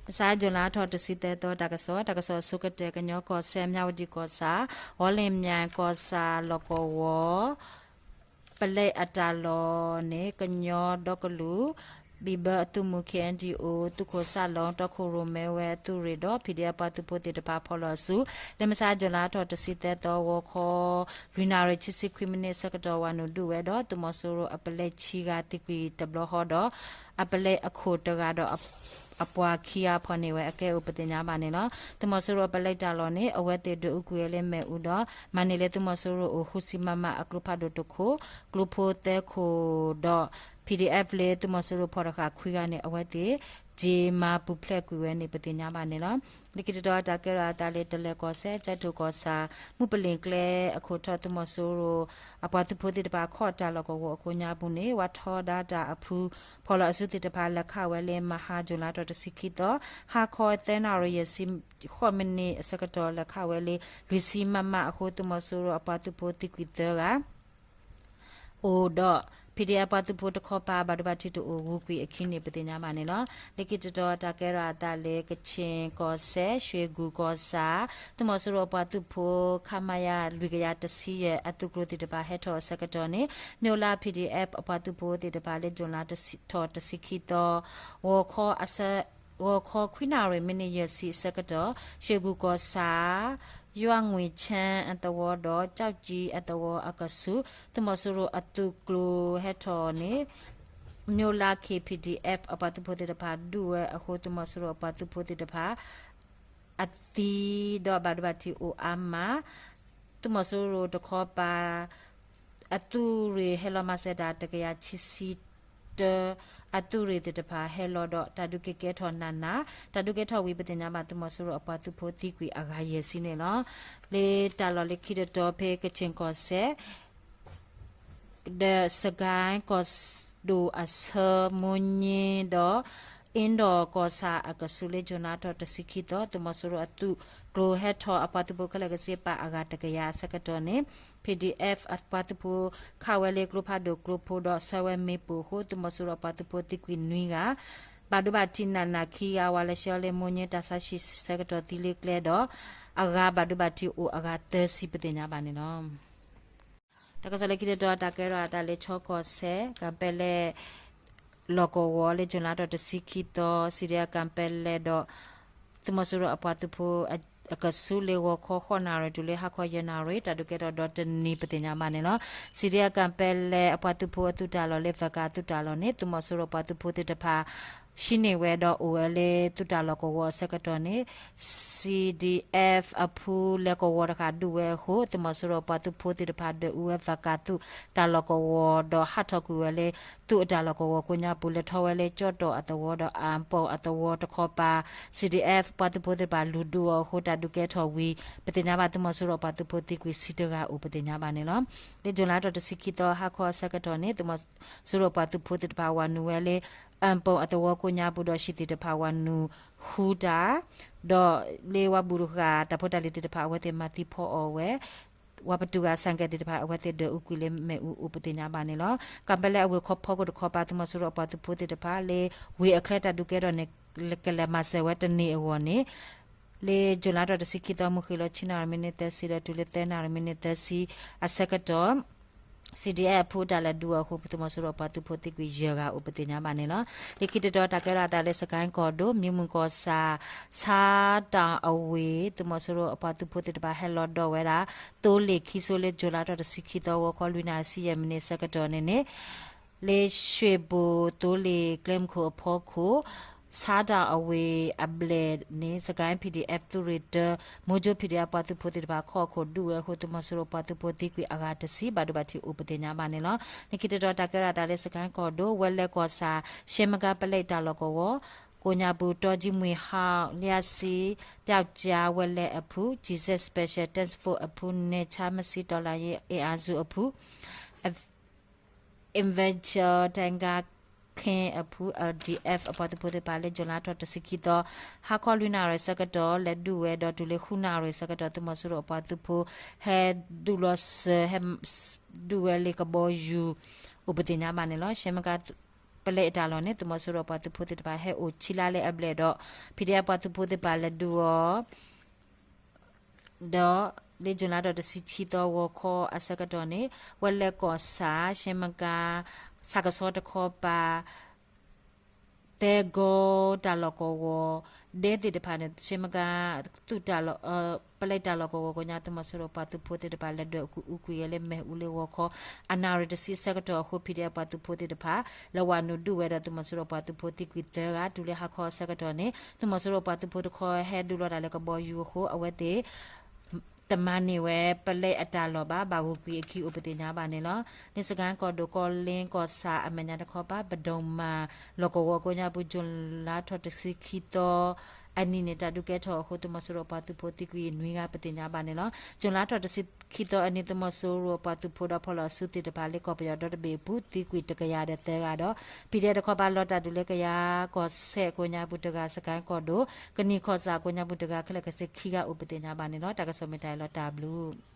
မုၢ်ဆါ June လါထီၣ်တဆံသၢသီ တၢ်ကစီၣ်, တၢ်ကစီၣ်အဆိကတၢၢ် ကညီကီၢ်စဲၣ် မၠၣ်ဝတံၣ်ကီၢ်ဆၣ် ဝီလ့ၣ်မၠဲၣ်ကီၢ်ဆၣ်လီၢ်ကဝီၤ ပလဲအတၢ်လီၢ်န့ၣ် ကညီဒီကလုာ် ဘံၣ်ဘၢအသုးမုၢ် K N D O သုးခိၣ်စၣ်လီၤ တီခိၣ်ရိၣ်မဲဝဲအသုးရ့ၣ်ဒီး P D F ပှၤသုးဖိသ့ၣ်တဖၣ်ဖီၣ်လီၤအစု လၢမုၢ်ဆါ June လါထီၣ်တဆံသၢသီ ဂီၤခီ လွံၢ်နၣ်ရံၣ် ခံဆံခွံမံးနံးအဆၢကတီၢ် ဝၤနုာ်ဒုးဝဲဒီး သုးမီၤစိရိၤအပလဲဆံဂၤသံကွံာ်တဘျီဃီဒီး အပလဲအခိၣ်တဂၤဒီး အပှၤခံဂၤဖီၣ်န့ၢ်ဝဲအကဲအိၣ်ပသ့ၣ်ညါဘၣ်န့ၣ်လီၤ. သုးမီၤစိရိၤအပလဲတၢ်လီၢ်န့ၣ် အဝဲသ့ၣ်ဒွဲၣ်အူကွံာ်ဝဲလၢမ့ၣ်အူဒီး မၤန့ၢ်လၢသုးမီၤစိရိၤအိၣ် ဃုဆံ မမ အကျိဖးဒိၣ်တခိၣ်, ကျိဖိသၢခိၣ်ဒီး P D F လၢသုးမီၤစိရိၤဖီၣ်တဃာ်ခွံဂၤန့ၣ် အဝဲသ့ၣ် က့ၤမၤပူၤဖျဲးကွံာ်ဝဲန့ၣ် ပသ့ၣ်ညါဘၣ်န့ၣ်လီၤ. လၢခံတတီၤတၢ်ကဲထီၣ်အသးလၢ တလဲၤကီၢ်စဲၣ် ကၠဲးထိၣ်ကီၢ်ဆၣ် မုၢ်ပလ့ၣ်ကျဲအခိၣ်ထီၣ် သုးမီၤစိရိၤ အပှၤသုးဖိသ့ၣ်တဖၣ်ခီၣ်တၢ်လီၢ်ကဝီၤအကိးညါပူၤန့ၣ် ဝးထီဒါတၢ်အဖု ဖီၣ်လီၤအစုသ့ၣ်တဖၣ်လဲၤခးဝဲလၢ မဟါ June လါထီၣ်တဆံခံသီ ဟါခီသၢနၣ်ရံၣ် ယဲၢ်ဆံဃိးမံးနံးအဆၢကတီၢ် လဲၤခးဝဲလၢ လွံၢ်ဆံ မမ အဃိ သုးမီၤစိရိၤအပှၤသုးဖိသံကွံာ်သၢဂၤ အိၣ်ဒီး P D F ပှၤသုးဖိတခီပၤ ဘၣ်ဒိဘၣ်ထံးတအိၣ် ဂုၤကွံာ်အခံန့ၣ် ပသ့ၣ်ညါဘၣ်န့ၣ်လီၤ. လၢခံတတီၤတၢ်ကဲထီၣ်အသးလၢ ကခ့ၣ်ကီၢ်စဲၣ် ရွှေကူကီၢ်ဆၣ် သုးမီၤစိရိၤအပှၤသုးဖိ ခမရ လွံၢ်ကယၤတဆံယဲၢ် အသုးကျိၤသ့ၣ်တဖၣ်ဟဲထီၣ်အဆၢကတီၢ်န့ၣ် မၠိလါ P D F အပှၤသုးဖိသ့ၣ်တဖၣ်လၢ June လါထီၣ်တဆံခံသီ ဂီၤခီအဆၢ ဂီၤခီခွံနၣ်ရံၣ် မံးနံးယဲၢ်ဆံအဆၢကတီၢ် ရွှေကူကီၢ်ဆၣ် ယွၤငွေချမ်းအသဝီဒီး ကၠီၣ်ကၠံအသဝီအကဆူး သုးမီၤစိရိၤအသုးကျိၤဟဲထီၣ်န့ၣ် မၠိလါခ့ၣ် P D F အပှၤသုးဖိသ့ၣ်တဖၣ်ဒုးဝဲအဃိ သုးမီၤစိရိၤအပှၤသုးဖိသ့ၣ်တဖၣ် အသံဒီးဘၣ်ဒိဘၣ်ထံးအိၣ်အါမး သုးမီၤစိရိၤတခီပၤ အသုးရ့ၣ်ဟဲလီၤမၤစၢၤတၢ် တကယၤခံဆံတၢ အသုးရ့ၣ်သ့ၣ်တဖၣ်ဟဲလီၤဒီး တၢ်ဒုးက့ၤကဲထီၣ်နးနး တၢ်ဒုးကဲထီၣ်ဝံၤ ပသ့ၣ်ညါဘၣ် သုးမီၤစိရိၤအပှၤသုးဖိသံကွံာ်အဂၤယဲၢ်ဆံန့ၣ်လီၤ. လၢတၢ်လီၢ်လၢခံတတီၤဖဲကခ့ၣ်ကီၢ်စဲၣ် ဒီး စကဲကီၢ်ဒိၣ်အဆၢ မိၢ်ည့ဒီး အ့ဒီးကီၢ်ဆၣ်အကဆူးလၢ June လါထီၣ်တဆံခံသီ သုးမီၤစိရိၤအသုးကျိၤဟဲထီၣ် အပှၤသုးဖိခဲလၢာ်ကစ့ပာ်အဂၤတကယၤအဆၢကတီၢ်န့ၣ် P D F အပှၤသုးဖိခးဝဲလၢကျိဖးဒိၣ်ကျိဖိဒီး ဆွဲဝဲမ့ၣ်ပိၢ်အဃိ သုးမီၤစိရိၤအပှၤသုးဖိသံကွံာ်နွံဂၤ ဘၣ်ဒိဘၣ်ထံးနးနးခံဂၤ ဝၤလဲၤဆှၢလၢမိၢ်ည့တၢ်ဆါဟံၣ်ဆၢကတီၢ်သံလၢကျဲဒီး အဂၤဘၣ်ဒိဘၣ်ထံးအိၣ်အဂၤသၢဆံ ပသ့ၣ်ညါဘၣ်န့ၣ်လီၤ. တၢ်ကစီၣ်လၢခံတတီၤ တၢ်ကဲထီၣ်အသးလၢခၠီကီၢ်စဲၣ် ကၤပဲလဲၣ် လီၢ်ကဝီၤလၢ June လါထီၣ်တဆံခံသီ စံးဒ့အကၤပဲလဲၣ်ဒီး သုးမီၤစိရိၤအပှၤသုးဖိအကဆူးလၢဂီၤခီဃိးနၣ်ရံၣ် တုၤလၢဟါခီယဲၢ်နၣ်ရံၣ် တၢ်ဒုးကဲထီၣ်ဒီးတနံၤ ပသ့ၣ်ညါဘၣ်န့ၣ်လီၤ. စံးဒ့အကၤပဲလဲၣ်အပှၤသုးဖိအသုးတၢ်လီၢ်လၢ ဝၤကၤ သုးတၢ်လီၢ်န့ၣ် သုးမီၤစိရိၤအပှၤသုးဖိသ့ၣ်တဖၣ် ဟံးန့ၢ်ဝဲဒီးအိၣ်ဝဲလၢသုးတၢ်လီၢ်ကဝီၤအဆၢကတီၢ်န့ၣ် C D F အဖုလဲၤကဝီၤတဃာ်ဒုးဝဲအဃိ သုးမီၤစိရိၤပှၤသုးဖိသ့ၣ်တဖၣ်ဒွဲၣ်အူဝဲ ဝၤကၤ သုးတၢ်လီၢ်ကဝီၤဒီးဟးထီၣ်ကွံာ်ဝဲလၢ သုးအတၢ်လီၢ်ကဝီၤကိးညါပူၤ လဲၤထီၣ်ဝဲလၢကၠီတီၣ်အသဝီဒီး အၣ်ပိၣ်အသဝီတခီပၤ C D F ပှၤသုးဖိသ့ၣ်တဖၣ်လူၤဒုးအီၤအဃိ တၢ်ဒုးကဲထီၣ်ဝံၤ ပသ့ၣ်ညါဘၣ် သုးမီၤစိရိၤပှၤသုးဖိသံကွံာ်ဆံတဂၤအိၣ် ပသ့ၣ်ညါဘၣ်န့ၣ်လီၤ. လၢ June လါထီၣ်တဆံခံသီ ဟါခီအဆၢကတီၢ်န့ၣ် သုးမီၤစိရိၤပှၤသုးဖိသ့ၣ်တဖၣ်ဝၤနုာ်ဝဲလၢ အၣ်ပိၣ်အသဝီကိးညါပူၤဒီး ဟံၣ်သ့ၣ်တဖၣ်ဝၤနုာ်ဟူတၢ် ဒီးလၢဝၤဘူၣ်တဃာ် တၢ်ဖိတၢ်လံၤသ့ၣ်တဖၣ် အဝဲသ့ၣ်မၤသံဖီအီၣ်ဝဲ ဝၤပတုာ်ဂၤ ဆိုင်ကယ် သ့ၣ်တဖၣ် အဝဲသ့ၣ်ဒွဲၣ်အူကွံာ်လၢမ့ၣ်အူအိၣ် ပသ့ၣ်ညါဘၣ်န့ၣ်လီၤ. ကၤပဲလဲၣ်အဝ့ၢ်ခီဖီခိၣ်တခီပၤ သုးမီၤစိရိၤအပှၤသုးဖိသ့ၣ်တဖၣ်လၢ ဝ့ၢ်အချၢတၢ်ဒုးကဲထီၣ်န့ၣ် ကလဲၤမၤစၢၤဝဲတန့ၢ်အဂီၢ်န့ၣ် လၢ June လါထီၣ်တဆံခံသီ မုၢ်ဃ့ၢ်လီၤ ဆံနၣ်ရံၣ် မံးနံးသၢဆံ ဒီးတုၤလၢသၢနၣ်ရံၣ် မံးနံးသၢဆံအဆၢကတီၢ် C D F အဖုတၢ်လဲၤဒုးအီၤအဃိ သုးမီၤစိရိၤအပှၤသုးဖိသံကွံာ်ယဲၢ်ဂၤအိၣ် ပသ့ၣ်ညါဘၣ်န့ၣ်လီၤ. လၢခံတတီၤ တၢ်ကဲထီၣ်အသးလၢ စကဲကီၢ်ဒိၣ် မံမုၢ်ကီၢ်ဆၣ် ဆါတၣ်အဝ့ၢ် သုးမီၤစိရိၤအပှၤသုးဖိသ့ၣ်တဖၣ်ဟဲလီၤဒီးဝဲဒၣ် သိလ့ၣ်ခံစိလၢ June လါထီၣ်တဆံခံသီ ဂီၤခီလွံၢ်နၣ်ရံၣ် ဆံယဲၢ်မံးနံးအဆၢကတီၢ်န့ၣ်န့ၣ် လၢ ရွှေဘို သိလ့ၣ်ကျဲမုၢ်ခိၣ်အဖီခိၣ် ဆါတၣ်အဝ့ၢ်အဘျဲၣ်န့ၣ် စကဲ P D F သုးရ့ၣ်တၢ မိၢ်ကၠိ P D F ပှၤသုးဖိသ့ၣ်တဖၣ်ခီၣ်ခိၣ်ဒုးဝဲအဃိ သုးမီၤစိရိၤပှၤသုးဖိသံကွံာ်အဂၤတဆံ ဘၣ်ဒိဘၣ်ထံးအိၣ် ပသ့ၣ်ညါဘၣ်န့ၣ်လီၤ. လၢခံတတီၤ တၢ်ကဲထီၣ်အသးလၢ စကဲကီၢ်ဒိၣ် ဝဲလဲကီၢ်ဆၣ် ရှဲမကါပလဲတၢ်လီၢ်ကဝီၤ ကိးညါပူၤ တီကၠံမွံဟီၣ် လၢစံ ပျောက်ကျား ဝဲလဲအဖု Jesus Special Task Force အဖု နယ်ခြားမစီတော်လှန်ရေးအင်အားစုအဖု Avenger တၢ်ကါခ့အဖု L D F အပှၤသုးဖိသ့ၣ်တဖၣ်လၢ June လါထီၣ်တဆံခံသီ ဟါခီလွံၢ်နၣ်ရံၣ်ဆၢကတီၢ် လဲၤဒုးဝဲဒီးတုၤလၢဃုနၣ်ရံၣ်ဆၢကတီၢ် သုးမီၤစိရိၤအပှၤသုးဖိ ဟဲဒုးလီၤစၢၤ ဟဲဒုးဝဲလၢကဘီယူၤ အိၣ်ပသ့ၣ်ညါဘၣ်န့ၣ်လီၤ. ရှဲမကါ ပလဲအတၢ်လီၢ်န့ၣ် သုးမီၤစိရိၤပှၤသုးဖိသ့ၣ်တဖၣ်ဟဲအိၣ်ဆံးလါလၢအဘျဲၣ်ဒီး ဖံးဒဲးပှၤသုးဖိသ့ၣ်တဖၣ်လဲၤဒုးအီၤ ဒီး လၢ June လါထီၣ်တဆံခံသီဂီၤခီအဆၢကတီၢ်န့ၣ် ဝဲလဲၤကီၢ်ဆၣ် ရှဲမကါ ဆၣ်ကဆီတခီပၤ သဲကီ တၢ်လီၢ်ကဝီၤ ဒဲသ့ၣ်တဖၣ်န့ၣ် ရှဲမကါ သုးတၢ်လီၢ် ပလဲတၢ်လီၢ်ကဝီၤကိးညါ သုးမီၤစိရိၤပှၤသုးဖိသ့ၣ်တဖၣ် လဲၤဒွဲၣ်အူကွံာ်ဝဲလၢမ့ၣ်အူလၢဂီၤခီ အနၣ်ရံၣ်တဆံအဆၢကတီၢ်အဃိ ဖံးဒဲးပှၤသုးဖိသ့ၣ်တဖၣ် လဲၤဝးနုာ်ဒုးဝဲဒီး သုးမီၤစိရိၤပှၤသုးဖိသံကွံာ်သၢဂၤ တုၤလၢဟါခီအဆၢကတီၢ်န့ၣ် သုးမီၤစိရိၤပှၤသုးဖိတခီဟဲဒုးလီၤတၢ်လၢကဘီယူၤအဃိ အဝဲသ့ၣ် တမၤန့ၢ်ဝဲ ပလဲအတၢ်လီၢ်ဘၣ် ဘၣ်ဂုာ်ကွံာ်အခံအိၣ်ပသ့ၣ်ညါဘၣ်န့ၣ်လီၤ. လၢစကဲၣ်ကီၢ်ဒိၣ် ကီလ့ကီၢ်ဆၣ်အမဲာ်ညါတခီပၤ ပဒိၣ်မၢ် လီၢ်ကဝီၤကိးညါပူၤ June လါထီၣ်တဆံခံသီ အနံၤန့ၣ် တၢ်ဒုးကဲထီၣ်အဃိ သုးမီၤစိရိၤပှၤသုးဖိသံကွံာ်နွံဂၤပသ့ၣ်ညါဘၣ်န့ၣ်လီၤ. June လါထီၣ်တဆံခံသီအနံၤ သုးမီၤစိရိၤပှၤသုးဖိဒီးဖီလီၤစုသ့ၣ်တဖၣ်လၢကီၢ်ပယီၤဒီတဘ့ၣ်အပူၤ သံကွံာ်တကယၤဒီးသၢဂၤဒီး ဖံးဒဲးတခီပၤလီၤတၢ်ဒုးလၢကယၤကီၢ်စဲၣ်ကိးညါပူၤတဂၤ စကဲၣ်ကီၢ်ဒိၣ် ကနံၣ်ကီၢ်ဆၣ်ကိးညါပူၤတဂၤ ခဲလၢာ်ကဆ့ခံဂၤအိၣ်ပသ့ၣ်ညါဘၣ်န့ၣ်လီၤ. တၢ်ကစီၣ်မ့ၢ်တၢ်အံၤလီၤ တၢ်ဘျုး